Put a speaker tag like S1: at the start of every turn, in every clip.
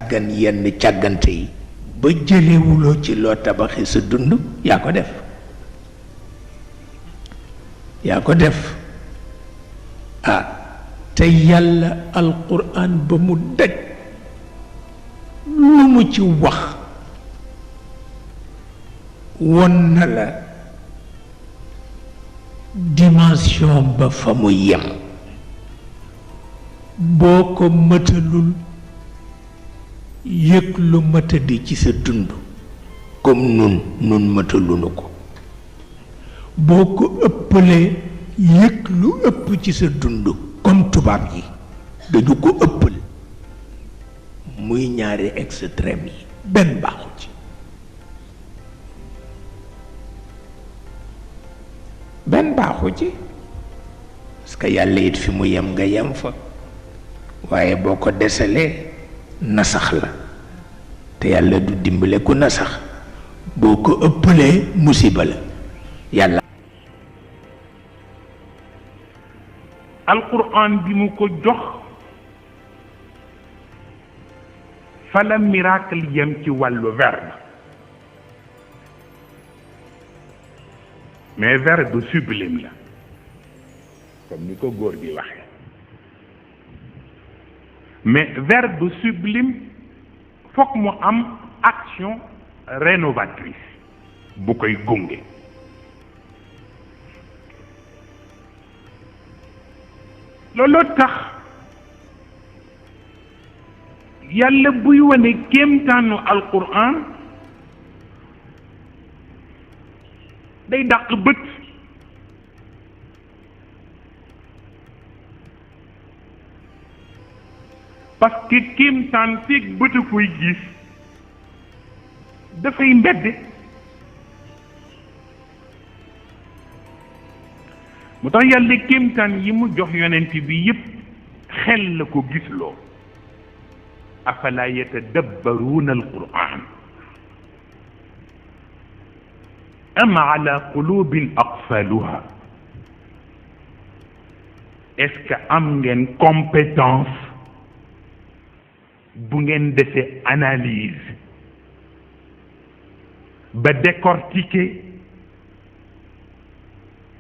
S1: gan yenn càggante yi ba jëlewuloo ci loo tabaxi sa dund yaa ko def ah te yàlla alquran ba mu daj lu mu ci wax won na la dimension ba fa mu yem boo ko mëtalul yëg lu mëtadi ci sa dund comme nun mëtalunu ko boo ko ëppalee yëg lu ëpp ci sa dund comme tubaab yi dañu ko ëppal muy ñaari extrême yi benn baaxu ci parce que yàlla it fi mu yem nga yem fa waaye boo ko desalee nasax la te yàlla du dimbale ku nasax boo ko ëppalee musiba la yàlla
S2: alquran bi mu ko jox fa la miracle yem ci wàllu verbe mais verbe sublime la comme ni ko góor gi waxee mais verbe sublime fokk mu am action rénovatrice bu koy gunge looloo tax yàlla buy wane kéemtaanu alquran day dàq bët parce que kéemtaan feeg bët a koy gis dafay mbedd mu tax yàlla kéemtaan yi mu jox yonent bi yépp xel la ko gisloo afala yatadabbaruuna alquran am ala qulubin aqfaluha est-ce que am ngeen compétence bu ngeen defee analyse ba décortiquer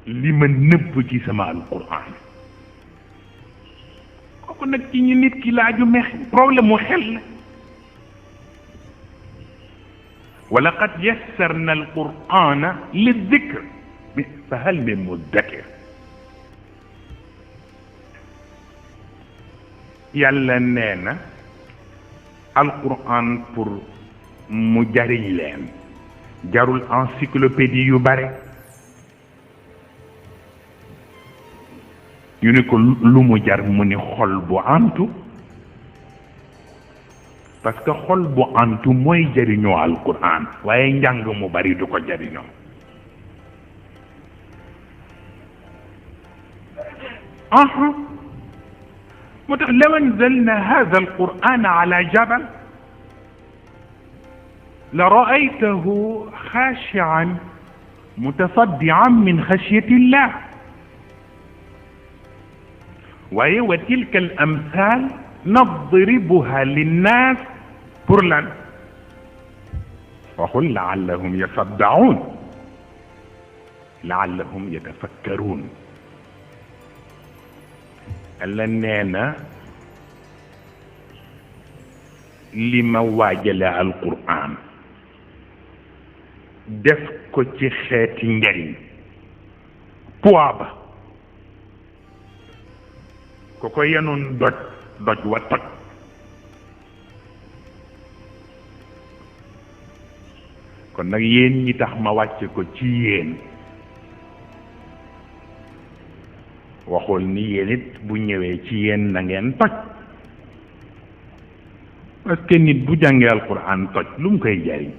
S2: li ma nëbb ci sama alquran kooku nag ci ñu nit ki laaju meex problème mu xel la wa laqad yassarna alqurana lidikr fa hal min muddakir yàlla nee na alquran pour mu jariñ leen jarul encyclopédie yu bare ñu ne ko lu mu jar mu ni xol bu antu parce que xol bu antu mooy jariñoo alquran waaye njàng mu bari du ko jariñoo moo tax law anzalna hada alquran ala jabal la raaytahu xaashian mutasaddian min xashyati llah waaye wa tilka al amthal nadribuha linnas pour lan waxul laallahum yasaddaun laallahum yatafakkarun Yàlla nee na li ma waajale alquran def ko ci xeeti njariñ poids ba ko ko yenoon doj wa toj kon nag yéen ñi tax ma wàcce ko ci yéen waxul ni yéen it bu ñëwee ci yéen na ngeen toj parce que nit bu jàngee alquran toj lu mu koy jariñ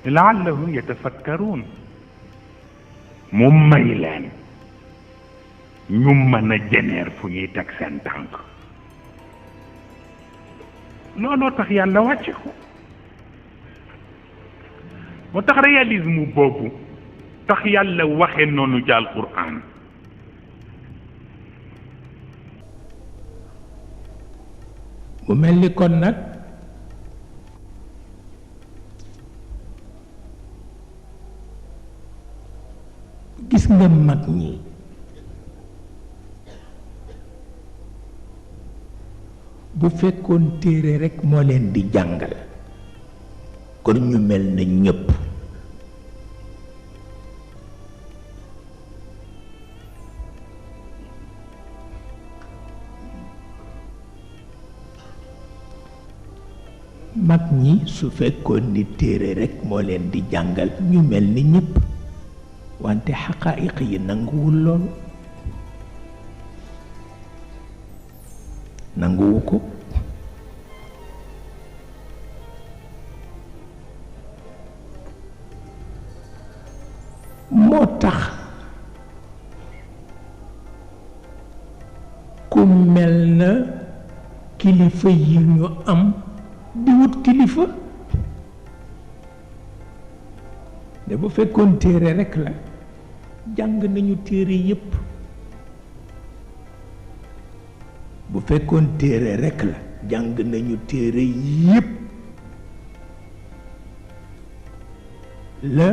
S2: laallahum yatafakkaruun mu may leen ñu mën a jeneer fu ñuy teg seen tànk looloo tax yàlla wàcce ko moo tax réalisme boobu tax yàlla waxe noonu ci alquran
S1: mu mel ni kon nag nga mag ñi bu fekkoon téere rekk moo leen di jàngal kon ñu mel na ñépp. mag ñi su fekkoon ni téere rekk moo leen di jàngal ñu mel ni ñépp wante xaqaayiq yi nanguwul loolu nanguwu ko. moo tax ku mel na kilifa yi ñu am di wut kilifa ne bu fekkoon téere rekk la jàng nañu téere yépp. bu fekkoon téere rekk la jàng nañu téere yépp. la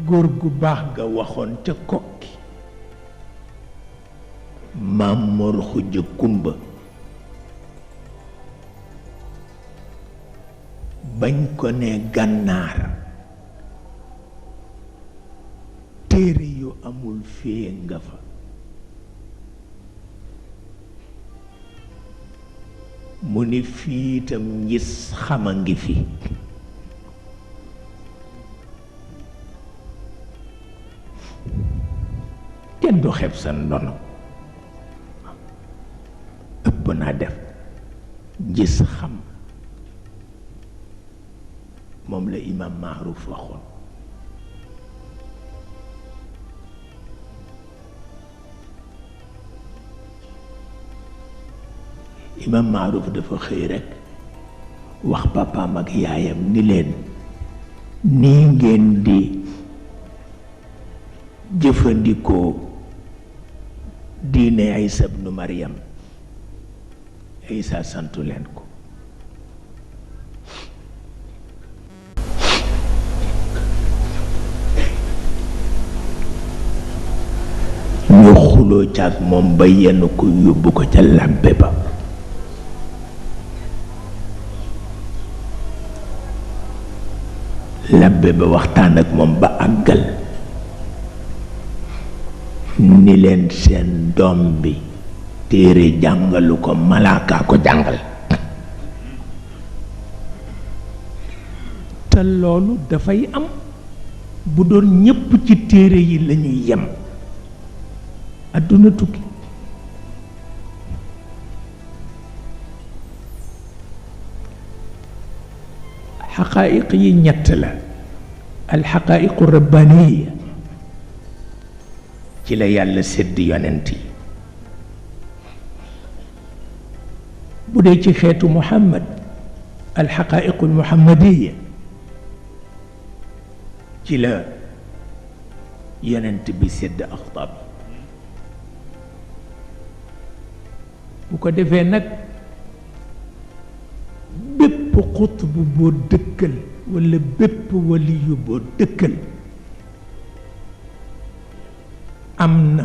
S1: góor gu baax ga waxoon ca Kokki Maam Mor Xuja Kumba bañ ko ne gànnaar téere yu amul fee nga fa mu ni fii itam ngis xama ngi fi. kenn du xeb sa ndono ëpp naa def gis xam moom la imam Maaruf waxoon. imam Maaruf dafa xëy rekk wax papaam ak yaayam ni leen nii ngeen di jëfandikoo diine Isa ibnu Maryam Isa santu leen ko. ñu xuloo caag moom ba yenn ko yóbbu ko ca làbbe ba. labbe ba waxtaan ak moom ba àggal ni leen seen doom bi téere jàngalu ko malaaka ko jàngal. te loolu dafay am bu doon ñépp ci téere yi lañuy yem àdduna tukki. xaqaayiq yi ñett la alxaqaayiqu rabbaniya ci la yàlla sédd yonent yi bu dee ci xeetu muhammad alxaqaayiqu almuhammadiya ci la yonent bi sédd axtaab bu ko defee nag bépp xutb boo dëkkal walla bépp waliyu boo dëkkal am na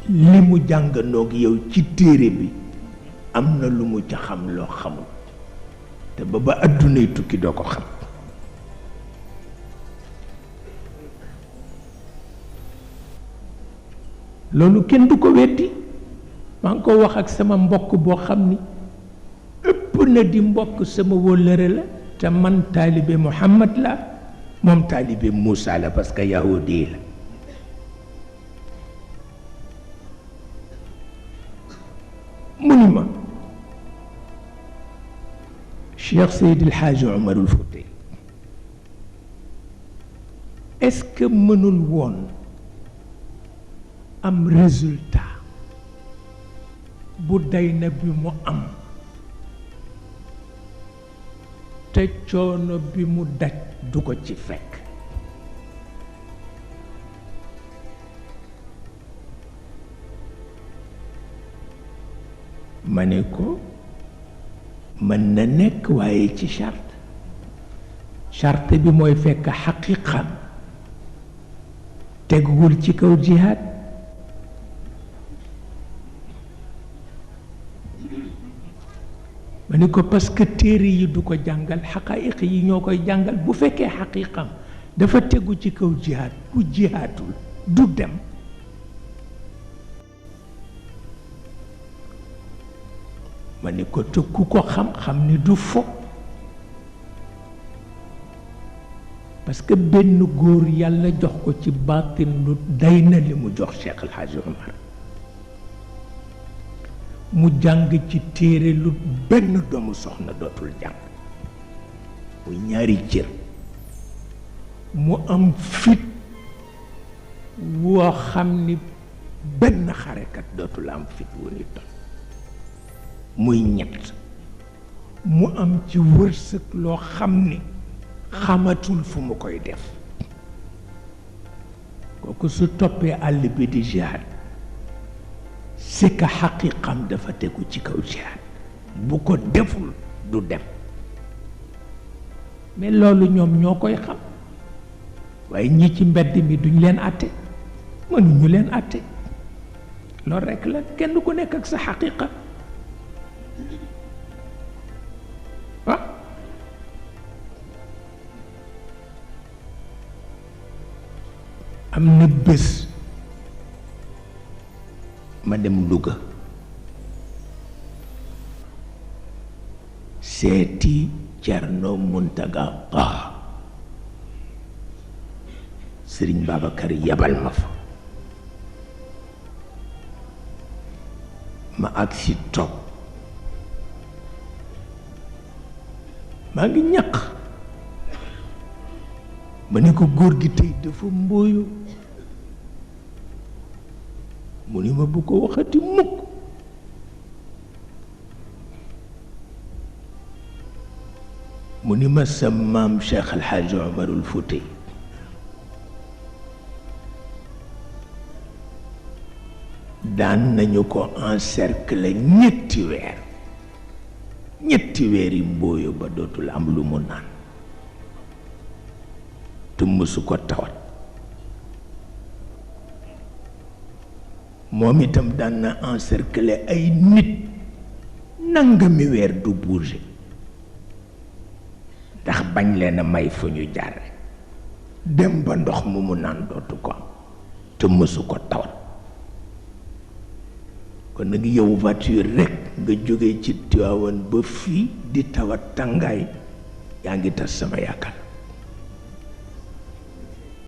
S1: li mu jànganoog yow ci téere bi am na lu mu ca xam loo xamul te ba àddunay tukki doo ko xam. loolu kenn du ko weddi maa ngi ko wax ak sama mbokk boo xam ni ëpp na di mbokk sama wóllëre la te man taalibe Muhammad la moom taalibe Muusa la parce que yahudi la. mu ni ma Cheikh Seydi El Hadji Omarul Fouti est-ce que mënul woon am résultat bu day na bi mu am te coono bi mu daj du ko ci fekk. ma ne ko mën na nekk waaye ci charte bi mooy fekk xaqiqam teguwul ci kaw jihaad. ma ni ko parce que téere yi du ko jàngal xaqaayiq yi ñoo koy jàngal. bu fekkee xaqiqam dafa tegu ci kaw jihaad bu jihaadul du dem. ma ni ko te ku ko xam-xam ni du fo. parce que benn góor yàlla jox ko ci baatin lu day na li mu jox Cheikh El Hadj Omar. mu jàng ci téere lu benn doomu soxna dootul jàng muy ñaari cër. mu am fit woo xam ni benn xarekat dootul am fit wu ni toll. muy ñett. mu am ci wërsëg loo xam ni xamatul fu mu koy def. kooku su toppee àll bi di jihaad c'est que xaqiqam dafa tegu ci kaw jihaad. bu ko deful du dem. mais loolu ñoom ñoo koy xam. waaye ñi ci mbedd mi duñ leen àtte. mënuñu leen àtte. loolu rekk la kenn ku nekk ak sa xaqiqa. am na bés ma dem Louga seeti Cerno Muntaga Taha Sëriñ Babacar yabal ma fa. ma agsi toog maa ngi ñaq. ma ne ko góor gi tey dafa mbooyu. mu ni ma bu ko waxati mukk. mu ni ma sa maam Cheikh El Hadj Omarul Fouti daan nañu ko encercler ñetti weer yi mbooyu ba dootul am lu mu naan te mësu ko tawat. moom itam daan na encercler ay nit nangami weer du bouger ndax bañ leen a may fu ñu jaar rek dem ba ndox mu naan dootu ko am te mësu ko tawat. kon nag yow voiture rek nga jóge ci Tiwaawan ba fii di tawat tàngaay yaa ngi tas sama yaakaar.